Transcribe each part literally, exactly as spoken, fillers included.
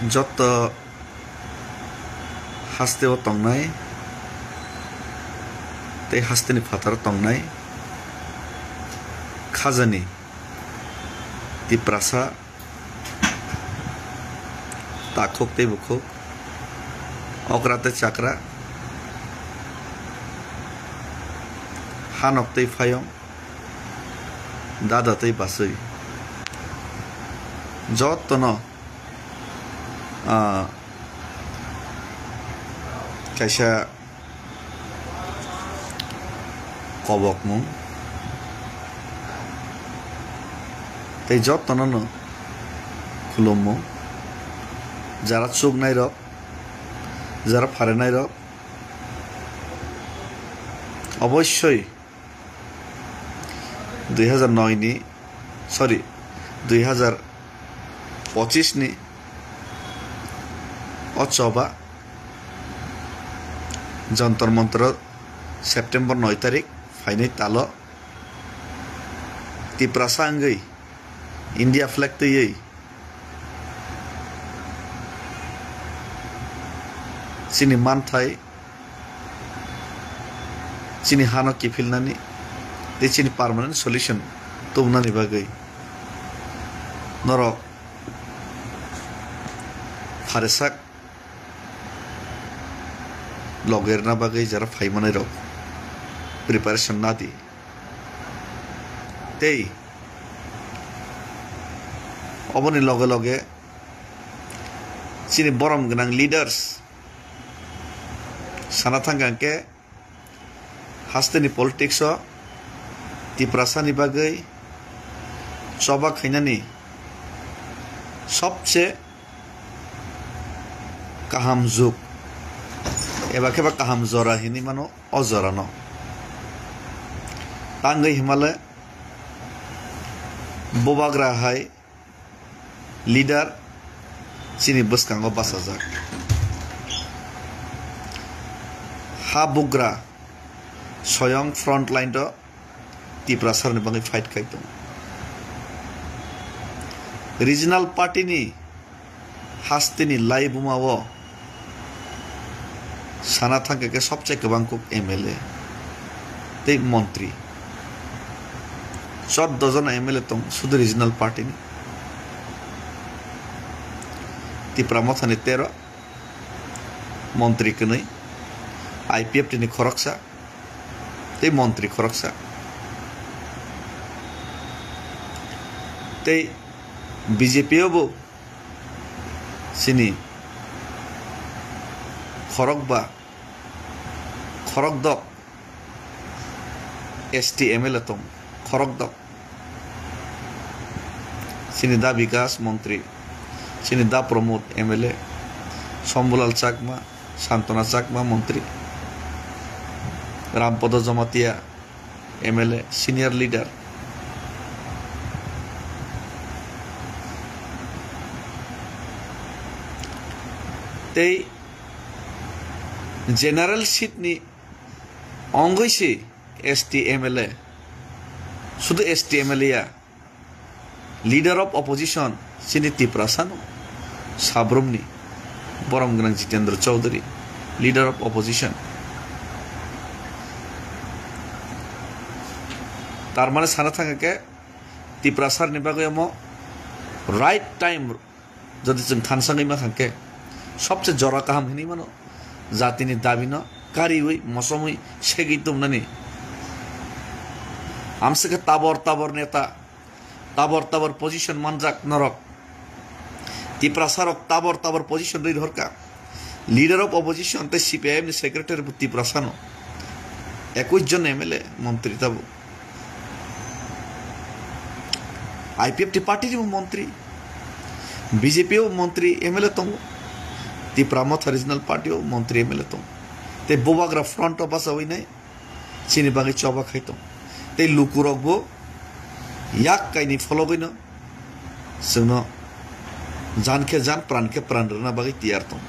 Jotto hasteo tongnai tei hasteni phataro tongnai khajani Tiprasa takhuk tei bukhuk, okra tei chakra, hanok tei phayong, dada tei bachwi, jottono, ah, kaisa kobokmung tei jottono no khulummung, jara chuknairok, jara pharenairok, obossoi dui hazar noi ni, sorry, dui hazar pochis ni o choba Jantar Mantar o September noi tarik phainai talo Tiprasa wngwi India flag twiwi chini manthai, chini hano kiphilnani tei chini permanent solution tubunani bagwi norok pharesak logerna bagwi jara phaimanai rok preparation nadi. Tei oboni loge loge chini borom gwnang leaders sana thangkha hwnkhe hasteni politics o Tiprasani bagwi choba khainani sobse kaham jug eba khe ba kaham jora hinwi mano o jorano. Tangwi himale bubagra hai leader chini bwskango bachajak. Ha bugra soyong front line o Tiprasarni bagwi fight khai tongo. Regional party ni hasteni laibuma o sana thangkha khe sobse kwbang kuk M L A tei montri. Chordo jona M L A tong sudu regional party ni. Tipra Mothani tero, montri kwnwi, I P F T ni khoroksa tei montri khoroksa. Tei B J P o bo chini khorokba, khorokdok S T M L A tong, khorokdok. Chini da Bikas montri, chini da Pramod M L A, Shambhulal Chakma, Santona Chakma montri, Rampodo Jamatia M L A, senior leader. Tei general seat ni ongwi si S T M L A, sudu S T M L A ya, leader of opposition chini Tiprasano, Sabrumni, borom gwnang Jitendra Chaudhary, leader of opposition. Tar mane sana thangkha khe Tiprasarni bagwi omo right time jodi chwng thansangwi ma thangkhe sobse jora kaham hinwi mano, jatini dabino kariwi mosomwi segwi tongmani. Amswkhe tabor tabor neta, tabor tabor position manjak norok. Tiprasarok tabor tabor position rwi rohorkha. Leader of opposition tei C P I M ni secretary bo Tiprasano. Ekwis jon M L A montri tabuk. I P F T party ni bo montri, B J P o montri M L A tongo, Tipra Motha Regional Party o montri M L A tongo. Tei bubagra front o bachawi nai chini bagwi choba khai tong. Tei lukurok bo yak kaini phologwi no chwngno jan khe jan, pran khe pran rwna bagwi tiyar tong.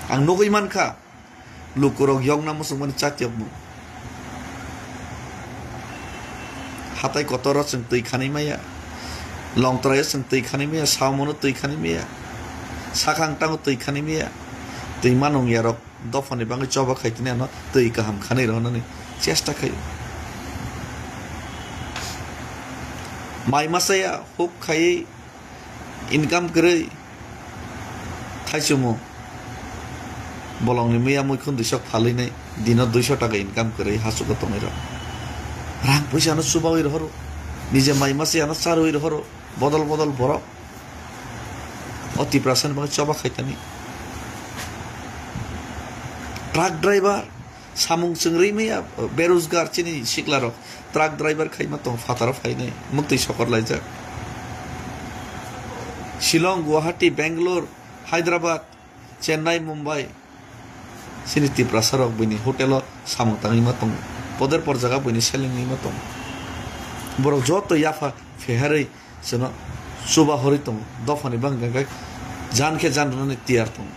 Ang nugwi mankha, lukurok yokna muchungmani chatyokmung. Hatai kotoro chwng twi khanwi maya, Longtrai o chwng twi khanwi maya, Saumano twi khanwi maya, Sakhang tango twi khani miya, twi manung yarok dophani bangwi choba khai tini ano twi kaham khanwi rwnani chesta khaio. Mai masa ya huk khaiwi income kwrwi thaichumo bolongni miya muikhun duisok phalwi nai dino duiso taka income kwrwi hachugo tongwi rok rang puisa no chubawi rohoro nije mai masa ya no charwi rohoro bodol bodol borok. O Tiprasa ni bagwi choba khaitani. Truck driver, samung chwng rwi maya, berojgar chini sikla rok. Truck driver khaima tong, phataro phainai, muktwi sokor laijak. Shillong, Guwahati, Bangalore, Hyderabad, Chennai, Mumbai, chini Tiprasa rok buini hotel o samung tangwi ma tongo. Poder por jaga buini seleng wngwi ma tongo. Borok joto yapha pheharwi chwngno chuba horwi tongo. Dophani bangkha khe jan khe jan rwnani tiyar tongo.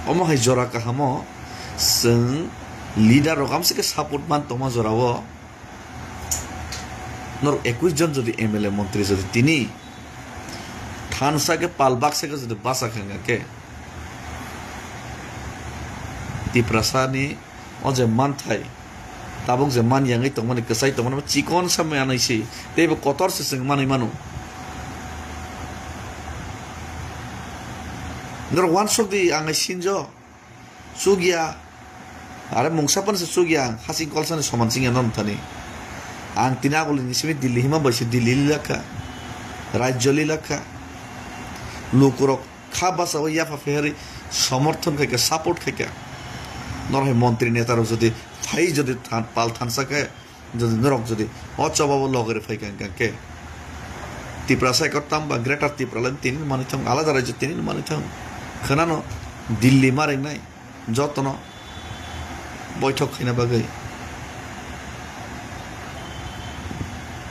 Omo hai jora kahamo chwng leader rok amsike support man tongma jorao norok ekwis jon jodi M L A montri jodi tini thansa khe pal baksa khe jodi basa khe wngkha khe Tiprasani o je manthai, tabuk je man yangwi tongmani, kwchai tongmani, bo chikon sa manwi se, tei bo kotor se chwng manwi mano. Norok uansuk di, ang hai sinjo, chukya, are mungsa phano se chukya, ang hasing kolsani soman chingya norok thani. Ang tini agulini simi Delhi hima bai se Delhi lilakha, rajyo lilakha, lukurok kha basa o yapha pheharwi somorthon khaikha, support khaikha. Norok hai montri neta rok jodi phai jodi than-, pal thansa khe, jodi norok jodi o choba bo logere phaikha hwnkha khe Tiprasa ekottam ba Greater Tipraland tini manwi thang, alada rajyo tini manwi thang. Khwnano Delhi ma ringnai jotono boithok khaina bagwi,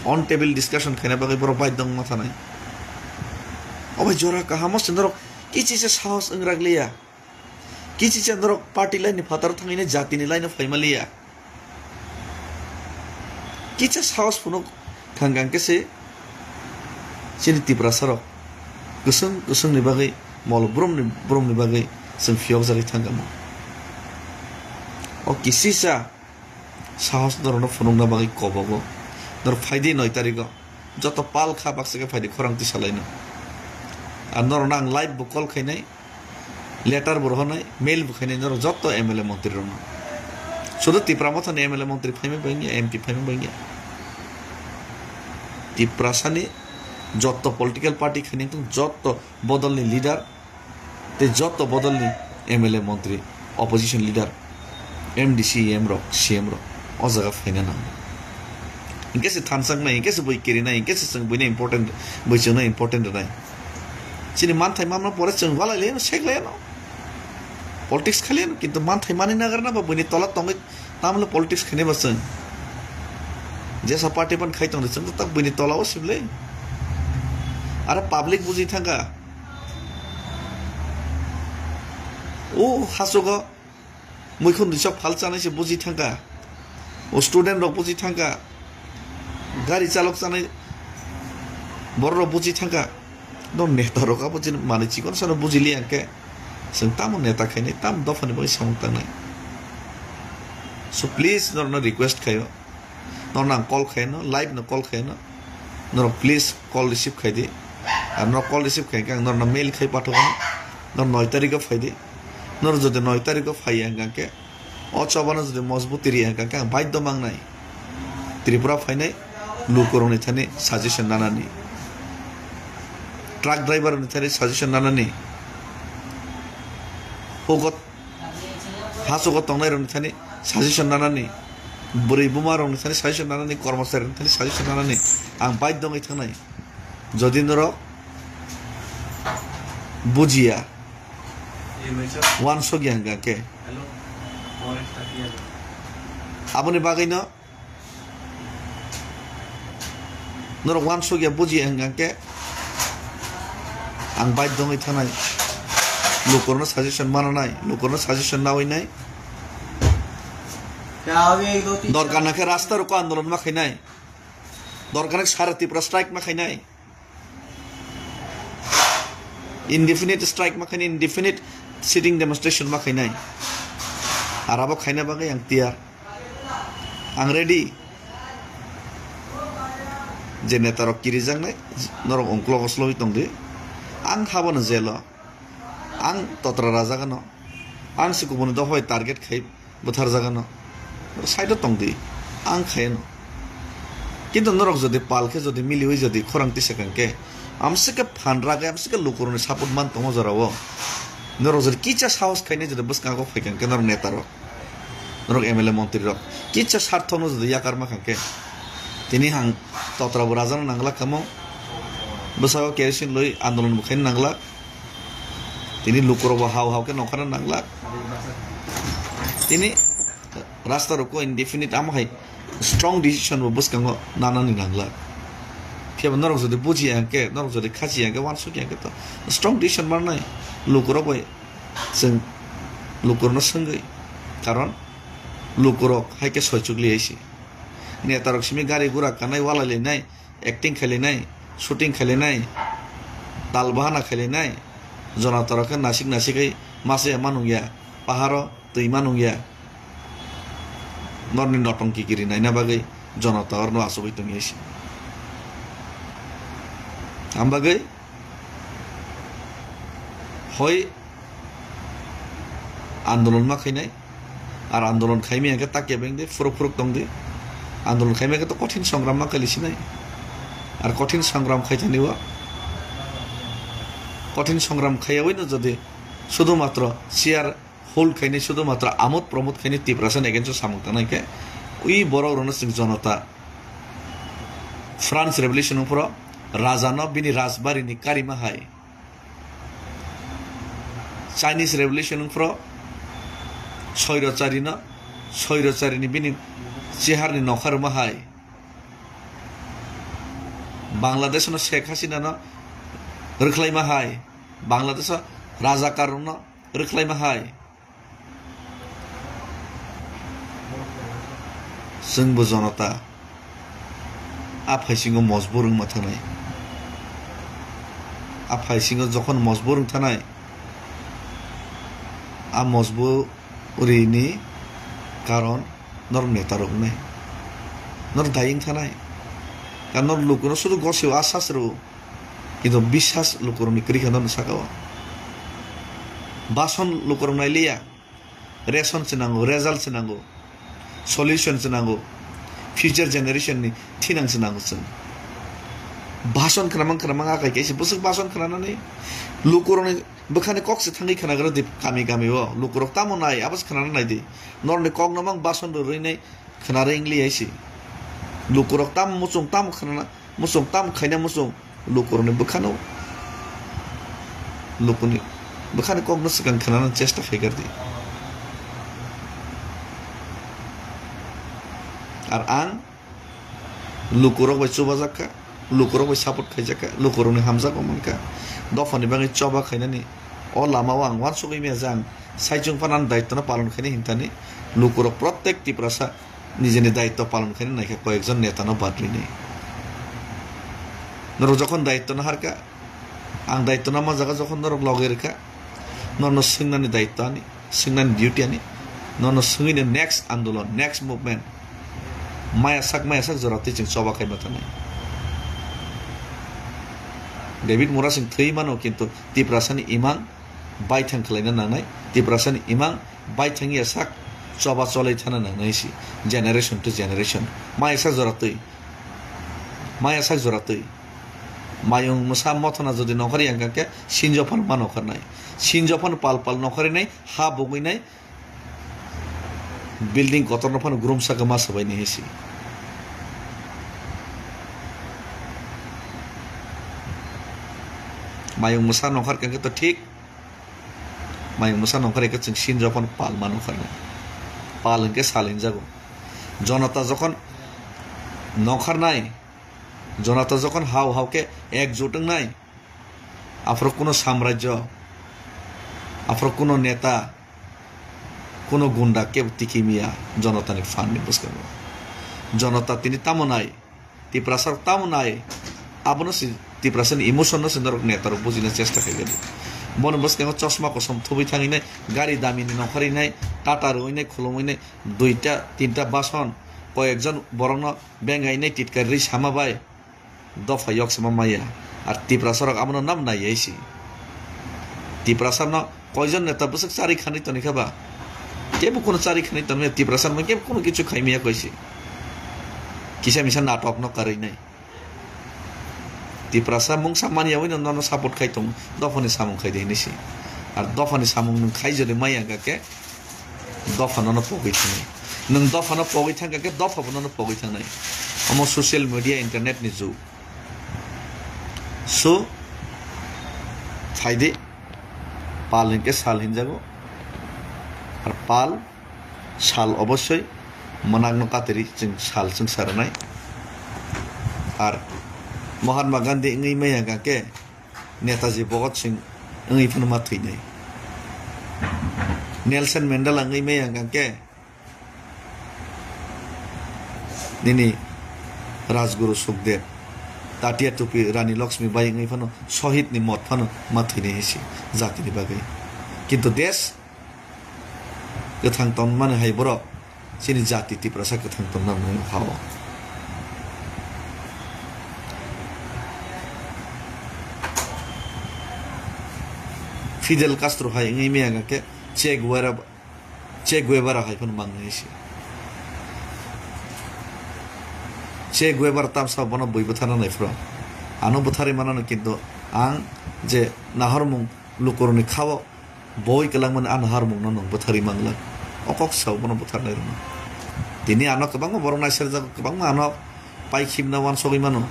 on table discussion khaina bagwi borok baidhyo wngma thanai. Obai jora kahamo se norok kichisa sahos wngrak liya. Kichisa norok party line ni phataro thangwi nai jati ni line o phaima liya. Kicha sahos phunuk thang kang khe se chini Tiprasa rok kwswng kwswng ni bagwi, mol brum ni brum ni bagwi chwng phiyok jagwi thang kamo. O kisisa sahos norokno phunukna bagwi kobogo. Norok phaidi noi tariko. Joto pal kha baksa khe phaidi khorang twi salaino. Ar norokno ang live bo call khainai, letter bo rohornai, mail bo khainai norok joto M L A montri rokno. Sudu Tipra Motha ni M L A montri phaima bangya, M P phaima bangya. Tiprasani joto political party khainai tong joto bodolni leader tei joto bodolni M L A montri, opposition leader, M D C, M rok, C M rok o jaga phaina nango. Hinkhe se thansak nai, hinkhe se bui kiri nai, hinkhe se chwng buino important, bui chwngno important rwnai. Chini manthai mamno pore chwng walai laiano, sek laiano. Politics khaliano, kintu manthai mani nagarna ba buini tola tongwi tamle politics khainai ba chwng. Jesa party ban khai tongdi chwng tak buini tola o sible. Are public buji thangkha. O hasogo muikhun risa phal chanai se buji thangkha. O student rok buji thangkha. Gari chalok chanai borok rok buji thangkha. No neta rok abo chini manwi chikon sano buji liya khe. Chwng tamo neta khainai, tam dophani bagwi samung tangnai. So please norokno request khaio. Norokno ang call khaino, live no call khaino. Norok please call receive khaidi. Ar norok call receive khaikhe ang norokno mail khai pathogano. Norok noi tarikho phaidi. Norok jodi noi tarikho phaiya hwnkhe o chobano jodi mojbuti riya hwnkhe ang baidhyo mangnai. Tripura phainai lukurokni thani suggestion nanani. Truck driver rokni thani suggestion nanani. Hugot Hachugo tongnai rokni thani suggestion nanani, bwrwi buma rokni thani suggestion nanani, kormochari rokni thani suggestion nanani ang baidhyo wngwi thangnai. Jodi norok bujiya, wansokya hwnkha khe, aboni bagwino norok wansukya bujiya hwnkha khe ang baidhyo wngwi thanai. Lukurokno suggestion mananai, lukurokno suggestion nawi nai. Dorkar na khe rasta roko andolon ma khainai. Dorkar na khe sara Tripura strike ma khainai. Indefinite strike ma khainai, indefinite sitting demonstration ma khainai. Ar abo khaina bagwi ang tiyar. Ang ready. Je netarok kirijaknai, norok ungklogo slogwi tongdi. Ang habono jelo. Ang totra rajagano. Ang se kubuni dophai target khai bwtharjagano. Side o tongdi. Ang khayano. Kintu norok jodi pal khe jodi miliwi jodi khorang tisa kangkhe, amsike phan ragwi, amsike lukurokni support man tongo jorao. Norok jodi kicha sahos khainai jodi bwskango phai kangkhe norok netarok. Norok M L A montri rok. Kicha sarthono jodi yakar ma kangkhe. Tini hang totra bo rajano nanglak kamo. Bwsao kerosene loi andolon bo khaina nanglak. Tini lukurok bo hao hao khe nongkhorna nanglak. Tini rasta rok ko indefinite amo hai strong decision bo bwskango nanani nanglak. Phiya bo norok jodi bujiya hwnkhe, norok jodi khachiya hwnkhe, wansukya hwnkhe to strong decision manai lukurok bai. Chwng lukurokno swngwi, karon lukurok hai khe soichukliya si. Netarok simi gari gura kanai, walai lainai, acting khai lainai, shooting khai lainai, tal bahana khai lainai, jonatarok khe nasik nasik hai masa ya manung ya, paharo twi manung ya. Norni notongki kiri naina bagwi jonota orno achugwi tongya si. Am bagwi hoi andolon ma khainai, ar andolon khaimaya khe takya bengdi, phuruk phuruk tongdi. Andolon khaimaya khe to kothin songram ma khaili sinai. Ar kothin songram khaithani o, kothin songram khaiyawi no jodi sudu matro chair hold khainai, sudu matro amod promod khainai Tiprasa ni against o samung tangnai khe, ui borok rokno chwng jonota France revolution wngphuru raja no bini rajbari ni karima hai. Chinese Revolution wngphuru soirocharino, soirocharini bini chiharni nokha rwma hai. Bangladeshno Sheikh Hasinano rwkhlaima hai. Bangladesho rajakarrokno rwkhlaima hai. Chwngbo jonota a phaisingo mojbur wngma thanai. A phaisingo jokhon mojbur wng thanai, a mojburini karon norok neta rok wngnai. Norok daying thanai. Karon norok lukuno sudu gosio a sasro. Kintu biswas lukurokni kwrwi khe norokni saka o. Bason lukurok nailiya. Ration se nango, result se nango, solution se nango, future generation ni thinang se nango chwng. Bason khwnamang khwnamang akai kaisa bwswk bason khwnanani lukurokni bwkhani kok se thangwi khwnagrodi kami kami o lukurok tamo nai abo se khwnana naidi. Norokni kok no mang bason rwrwi nai khwnarwi wngli hai se. Lukurok tamo muchung tamo khwnana Muchung tam khaina muchung lukurokni bwkhano, lukuni bwkhani kokno swkang khwnana chesta khaikar di. Ar ang lukurok bai chubajak kha, lukurok bai support khaijak kha, lukurokni hamjakma mankha. Dophani bagwi choba khainani o lama o ang uansugwi maya je ang saichung phano ani daitwno palon khainai hinthani lukurok prottek Tiprasa nijini daitto palon khaina naikha koyekjon netano badrwini. Norok jokhon daitto naharkha, ang daitto nama jaga jokhon norok loge rwkha, norno swngnani daitto ani, swngnani duty ani, norno swngwino next andolon, next movement, maya sak maya sak jora twi chwng choba khaima thanai. David Murasing thwi mano, kintu Tiprasani imang baithang khwlaina nangnai, Tiprasani imang baithang ya sak choba cholai thana nangnai si, generation to generation. Maya sak jora twi, maya sak jora twi. Mayung mwsa mothona jodi nokhar yang khe sinjo phano ma nokharnai, sinjo phano pal pal nokharinai, ha bugwinai, building kotorno phano grum saka ma sabaini hai si. Mayung mwsa nokar khe to thik, mayung mwsa nokar khe chwng sinjo phano pal ma nokharnai. Pal hwnkhe sal hinjago. Jonota jokhon nokharnai, jonota jokhon hao hao khe ekjut wngnai, aphuru kuno samrajyo, aphuru kuno neta, kuno gunda kebo tiki miya jonotani phan ni bwskango. Jonota tini tamo nai, Tiprasa rok tamo nai, abono si Tiprasa ni emotion no si norok neta rok bujina chesta khaikha di. Bono bwskango chosma kosom thubui thangwi nai, gari damini nongkhorwi nai, tata rwui nai, khulumui nai, duita tinta bason, koyekjon borokno bengai nai titkar rwi sama bai. Dopha yok sama maya. Ar Tiprasa rok abono nam nai ya si. Tiprasa no koijon neta bwswk chari khanwi toni kha ba? Kebo kuno chari khanwi toni maya, Tiprasa no kebo kuno kichu khai maya koi si. Kisa misa natok no karwi nai. Tiprasa mungsa mani yawi no nono support khai tong, dopha ni samung khai de hinwi si. Ar dopha ni samung nwng khai jodi maya ga khe, dopha nono pogwi thangnai. Nwng dopha no pogwi thangkha khe dopha bo nono pogwi thangnai. Omo social media, internet ni jug. So, phaidi, pal hinkhe sal hinjago. Ar pal, sal obossoi mwnakno katiri chwng sal chwng saranai. Ar Mahatma Gandhi wngwi maya hwnkha khe Netaji Bhagat Singh wngwi phano ma thwinai. Nelson Mandela wngwi maya hwnkha khe nini Rajguru Sukhdev, Tatia Tupi Rani Lakshmi bai wngwi phano Sohid ni mot phano ma thwinai hai se jatini bagwi. Kintu desh kwthang tongmani hai borok chini jati Tiprasa kwthang tongna nangwi phao. Fidel Castro hai wngwi maya hwnkha khe Che Guevara, Che Guevara hai phano mangnai se. Che Guevara tamsa bono bui bwtharna nai phuru. Ano bwtharwi manano, kintu ang je nahormung lukurokni khao boi kwlangmani a nahormungno nwng bwtharwi manglak. O kok sao bono bwtharnai rwno. Tini ano kwbangma borok naiserjak, kwbangma ano pai khibna uansugwi mano.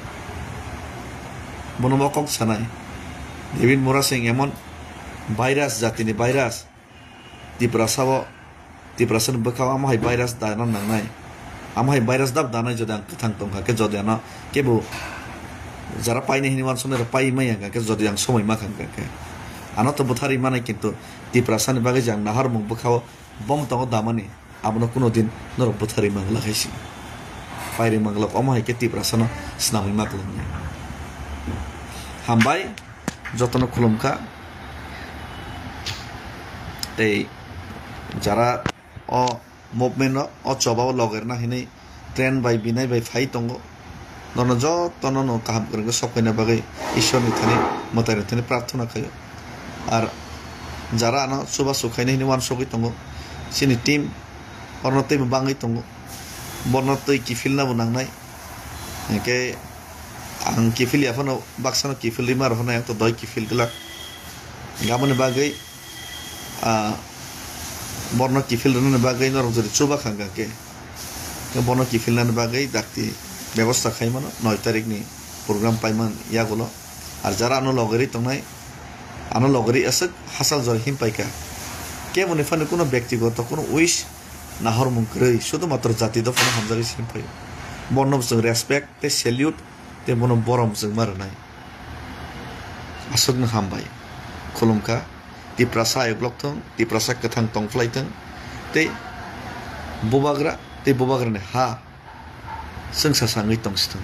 Bono bo kok sanai. David Murasing emon virus, jatini virus. Tiprasa o, Tiprasa ni bwkhao amo hai virus dana nangnai. Amo hai virus dab danai jodi ang kwthang tongkha khe jodi ano kebo jara painai hinwi uansuknai rok pai maya hwnkha khe jodi ang somoi ma kha hwnkha khe. Ano to bwtharwi manai kintu Tiprasa ni bagwi je ang nahormung bwkhao bom tongo damani abono kuno din norok bwtharwi manglak hai se. Pairwi manglak omo hai khe Tiprasa no swnamwi ma kwlwngnai. Hambai. Jotono khulumkha. Tei jara o movement no o choba o logerna hinwi train bai binai bai phai tongo. Nono jotono no kaham kwrwngkhe sok khaina bagwi Ishwar ni thani mwtai ni thani prarthana khaio. Ar jara ano chubachu khaina hinwi uansugwi tongo. Chini team orno teibo bangwi tongo. Borno twi kiphilna bo nangnai. Hinkhe ang kiphil ya phano baksa no kiphil rima rw hwnwi ang to doi kiphil glak. Aboni bagwi, ah, borno kiphil rwnani bagwi norok jodi chuba kha hwnkha khe, khe bono kiphilnani bagwi dakti bebosta khai mano noi tarikni program paiman yagulo. Ar jara ano logeri tongnai, ano logeri aswk hachal jora him paikha. Keboni phano kuno bektigoto kuno wish nahormung kwrwi, sudu matro jati dophano hamjagwi se him phaio. Bono bo chwng respect tei salute tei bono borom chwngma rwnai. Aswkno hambai. Khulumkha. Tiprasa ayuk lok thung, Tiprasa kwthang tong phlai thung. Tei bubagra, tei bubagrani ha chwngsa sangwi tong si thung.